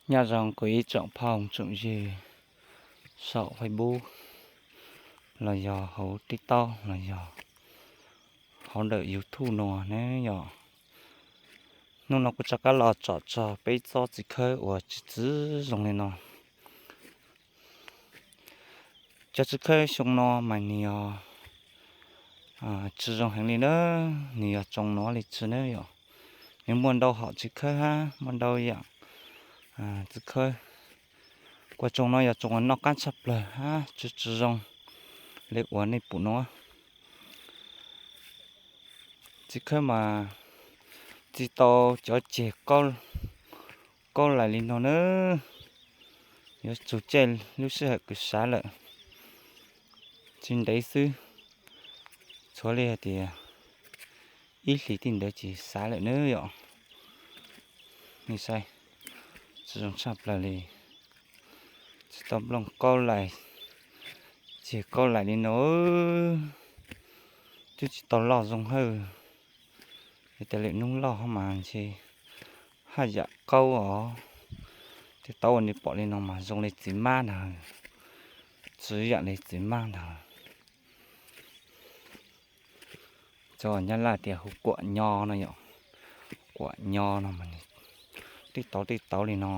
Nyob zoo kuv ib tsoom phooj tsoom ywg saum Facebook los yog hauv TikTok los yog hauv ntawm YouTube no ne yom. Hnub no kuv rov qab los tsom txog peb tsob txiv khawb uas txi txiv zoo li no. Cov txiv khawb xyoo no mas nws yog tsi zoo heev li na, nws yog tsoo no li tsi na yom. Nws muaj ntau hom txiv khawb hab muaj ntau yam txiv khawb. Kua tsoo no yog tsoo uas noj qab tshaj plawg hab tsi tsi zoo li uas nej pum no. Txiv khawb mas txi tau cov ceg kaub laim li no na. Yuav tsum caij lub sij hawm kws sav lawm tsis ntev xwb, txhua li hais tias ib hlis tij ntawd ces sav lawm na yom. Nej saib, tsi zoo tshaj plawg li. Txi tau nplooj kaub laim, ceg kaub laim li no, twb tsis tau loj zoo hawj. Yog tas lwm hnub loj ho mas ntshe haj yam qaub os. Tej taub uas nej pom li no mas zoo li txiv mab ntag, tsi yam li txiv mab ntag. Cov Nyab Laj tias hu kuam nyo no yom, kuam nyo no mas tej taub tej taub li no.